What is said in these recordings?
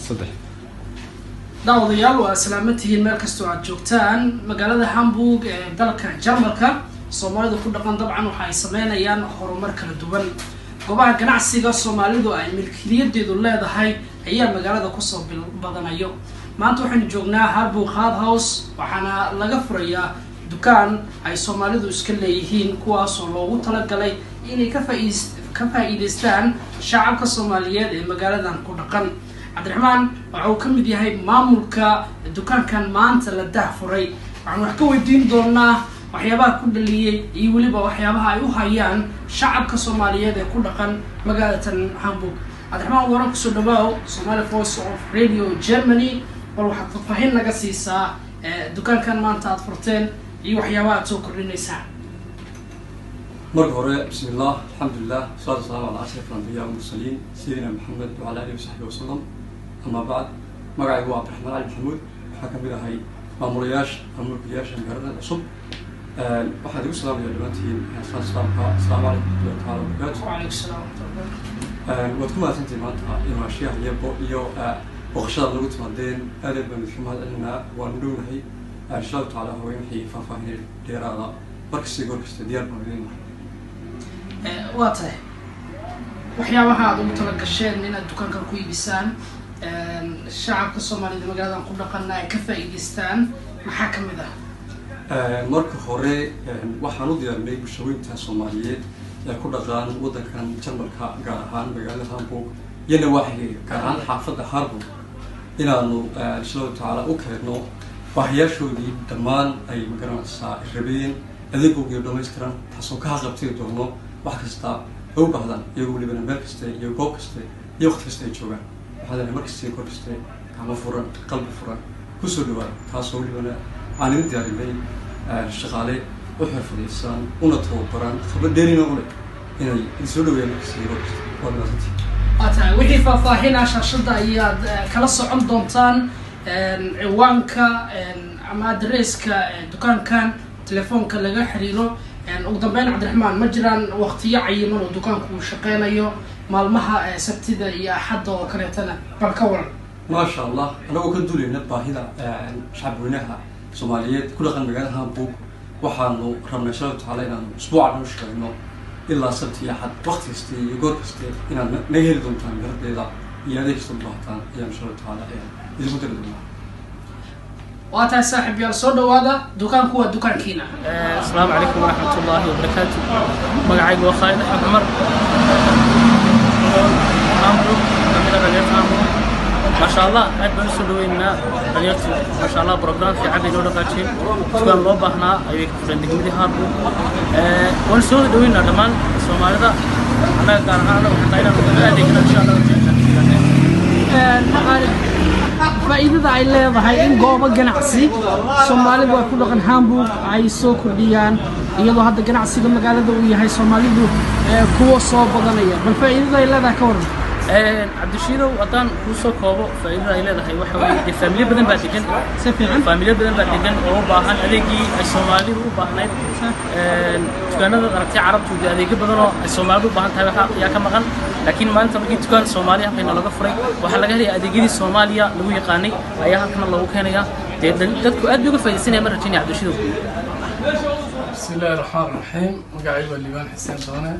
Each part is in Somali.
Saddex. Daawadayaal, waa salaamantihiin meel kastoo aad joogtaan. Magaalada Hamburg ee dalka Jarmalka, Soomaalidu ku dhaqan dabcan waxa ay sameynayaan horumar kala duwan. Goobaha ganacsiga Soomaalidu ay milkiliyadeedu leedahay ayaa magaalada kusoo badanayo. Maanta waxaynu joognaa Hamburg Rathaus, waxaana laga furayaa dukaan ay Soomaalidu iska leeyihiin, kuwaasoo loogu talagalay inay ka faa-iideystaan shacabka Soomaaliyeed ee magaaladan ku dhaqan. Cabdiraxmaan waxa uu ka mid yahay maamulka dukaankan maanta la daahfuray. Waxaan wax ka weydiin doonaa waxyaabaha ku dhaliyey iyo weliba waxyaabaha ay u hayaan shacabka Soomaaliyeed ee ku dhaqan magaalatan Hamburg. Cabdiraxmaan, waran kusoo dhawaaw Somali Voice of Radio Germany. Bal waxaad faahfaahin naga siisaa dukaankan maanta aad furteen iyo waxyaabaha aad soo kordhinaysaan. Marka hore, bismi illah, alxamdulilah, wasalaatu wasalaamu calaa ashraf alambiya walmursaliin, sayidina Maxamed wacala alihi wasaxbi wasalam. Ama bacd, magacaygu waa Cabdiraxmaan Cali Maxamuud. Waxaa kamid ahay maamulayaasha ama mulkiyaasha magaalada cusub. Waxaan igu salaamaya dhammaantiin salaatu islaamka: asalaamu calaykum waraxmatullahi taala wabarakaatu. Wacalaykum salaam waraxmatullah. Waad ku mahadsantihin maanta imaashiyaha iyo booqashada nagu timaadeen. Aad aad baan idinka mahad celinaa. Waanu dhownahay, insha Allahu tacala. Haween wixii faahfaahinay dheeraada, markasta, goor kasta diyaar baan idin nahay. Waa tahay, waxyaabaha aad ugu tala gasheen inaad dukaankan ku iibisaan, shacabka Soomaalida magaaladan ku dhaqana ay ka faa'iideystaan, maxaa ka mid ah? Marka hore, waxaan u diyaarinay bulshooyinka Soomaaliyeed ee ku dhaqaan waddankan Jarmalka, gaar ahaan magaalada Hamburg iyo nawaaxigeega, gaar ahaan xaafadda Harburg, inaanu insha Allahu tacaala u keenno baahiyaashoodii dhammaan ay magaranaysaa rabeen, adeegoogii dhamaystiran, taasoo ka haqabtiri doono wax kasta ay u baahdaan, iyagoo welibana meel kasta iyo goob kasta iyo waqti kasta ay joogaan. Waxaa leenahay mar kasta iyo goor kaste, gacmo furan, qalbi furan kusoo dhawaada, taasoo welibana aan idin diyaarinay shaqaale u xirfadaysan una tababaran, khibrad dheerina u leh, inay idin soo dhaweeyaan mar kasta iyo goor kasta. Waad mahadsantihin. Waa tahay, wixii faahfaahina shaashadda ayaad kala socon doontaan, ciwaanka ama adresska dukaankan, telefoonka laga xiriiro. Ugu dambeyn, Cabdiraxmaan, ma jiraan waqtiyo cayiman oo dukaanku uu shaqeynayo, maalmaha Sabtida iyo Axadda oo kaleetana? Bal ka waran. Maasha Allah, anagoo ka duulayna baahida shacabweynaha Soomaaliyeed ku dhaqan magaalada Hamburg, waxaanu rabnay insha Allahu tacaala inaanu usbuuca dhan u shaqeyno ilaa Sabti iyo Axad. Waqti kasta iyo goor kaste inaad naga heli doontaan meheradeeda iyo adeeg kasta u baahataan ayaan insha Allahu tacaala idinku diri doonaa. Waa tahay, saaxiib yaal, soo dhawaada, dukaanku waa dukaankiina. Asalaamu calaykum waraxmat ullaahi wabarakaatu. Magacaygu waa Khaalid Axmed Cumar, Hamburg, kamida dhalinyarta Hamburg. Maasha Allah, aad baan usoo dhaweynaa dhalinyartu. Maasha Allah, program fiican bay noo dhaqaajiyeen. Dukaan loo baahnaa ayay ka fureen degmadii Hamburg. Waan soo dhaweynaa dhammaan Soomaalida. Annaga gaar ahaan, annaga xataa inaan uga adeegna insha Allah. Khaalid, faa'iidada ay leedahay in goobo ganacsi Soomaalidu ay ku dhaqan Hamburg ay soo kordhiyaan, iyadoo hadda ganacsiga magaalada uu yahay Soomaalidu kuwa soo badanaya, bal faa'iidada ay leedahay ka waran. Cabdishiidow, haddaan kuu soo koobo faa'iidada ay leedahay, waxa weeye dee faamilyo badan baa degan. Si fiican. Faamilyo badan baa degan oo u baahan adeegii ay Soomaalidu u baahnayd. Dukaanada aragtay Carabtu dee adeegyo badan oo ay Soomaalidu u baahan tahay waxa ayaa ka maqan, laakiin maanta markii dukaan Soomaaliya halkayna laga furay, waxaa laga helaya adeegyadii Soomaaliya lagu yaqaanay ayaa halkana loogu keenaya. Dee dadku aad bay uga faa'iidaysanaya, ma rajaynaya, Cabdishiidow. Bismi illaahi raxmaan raxiim. Magacaygu waa Liibaan Xuseen Doone.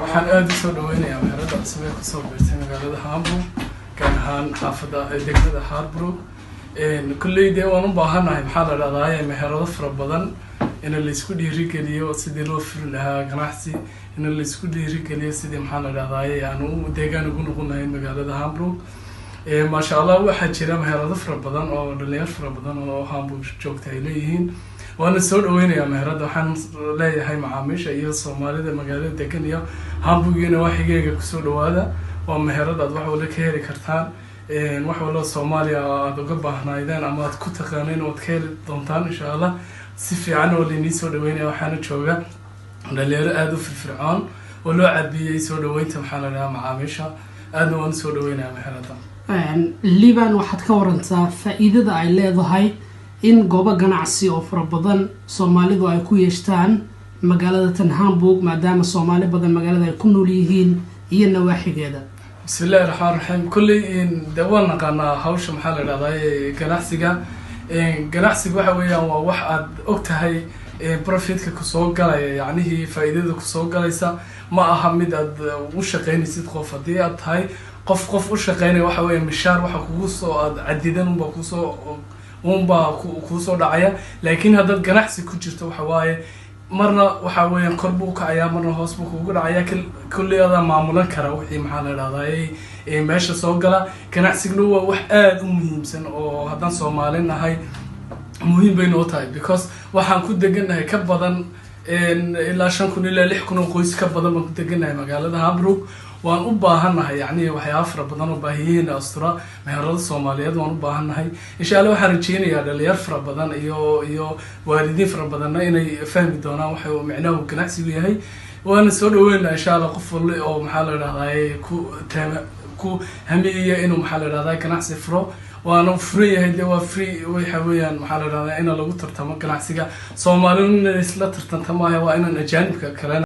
Waxaan aada usoo dhaweynayaa meherada cusub ee kusoo biirtay magaalada Hamburg, gaar ahaan xaafadda degmada Harburg. Kolley dee waan u baahannahay, maxaa la dhahdaa, meherado fara badan in laysku dhiirigeliyo sidii loo furi lahaa ganacsi, in laysku dhiirigeliyo sidii, maxaa la dhahdaye, aan u deegaan ugu noqon lahayn magaalada Hamburg. Maasha Allah, waxaa jira meherado fara badan oo dhalinyar fara badan oo Hamburg joogta ay leeyihiin. Waana soo dhaweynayaa meherada. Waxaan leeyahay macaamiisha iyo Soomaalida magaalada degan iyo Hamburg iyo nawaaxigeega, kusoo dhawaada. Waa meherad aad wax wala ka heli kartaan. Wax walba Soomaaliya aada uga baahnaydeen ama aad ku taqaaneen waad ka heli doontaan insha Allah. Si fiican oo lainii soo dhaweynaya. Waxaana jooga dhalinyaro aada u firfircoon oo loo cabiyey soo dhaweynta, maxaa la dhahaa, macaamiisha. Aadna waan usoo dhaweynaya meherada. Liban, waxaad ka warantaa faa'iidada ay leedahay in goobo ganacsi oo fara badan Soomaalidu ay ku yeeshtaan magaalada tan Hamburg, maadaama Soomaali badan magaalada ay ku nool yihiin iyo nawaaxigeeda. Bismi Illahi Raxmaan Raxiim. Kolley de waan naqaanaa hawsha, maxaa la idhahdaa, ganacsiga. Ganacsiga waxa weeyaan waa wax aad og tahay profitka kusoo galaya, yacnihii faa'iidada kusoo galaysa. Ma aha mid aad u shaqeynaysid qof. Haddii aad tahay qof u shaqeynaya, waxa weeya mishaar waxa kugu soo aad cadidan unbaa kuusoo dhacaya. Laakiin haddaad ganacsi ku jirto, waxa waaye marna waxa weeyaan kor buu kacayaa, marna hoos buu kugu dhacayaa. Kulli adaa maamulan kara wixii, maxaa la idhahdaa, meesha soo gala. Ganacsiguna waa wax aada u muhiimsan oo haddaan Soomaali nahay muhiim bay noo tahay, because waxaan ku degannahay ka badan ilaa 5,000 ilaa 6,000 oo qoys ka badan baan ku degannahay magaalada Hamburg. Waan u baahannahay yacni waxyaaba fara badan oo baahiyihiina astura meherada Soomaaliyeed waan u baahannahay. Insha Allah waxaan rajeynayaa dhalinyar fara badan iyo waalidiin fara badanna inay fahmi doonaan waxa uu micnaha ganacsigu yahay. Waana soo dhaweynaa insha Allah qof walba oo, maxaa la idhahdaa, ku taama ku hamiya inuu, maxaa la idhahdaa, ganacsi furo. Waana furan yahay, dee waa free. Waxa weeyaan, maxaa la idhahdaa, in lagu tartamo ganacsiga. Soomaalina inay isla tartanta maaha, waa inaan ajaanibka kalena.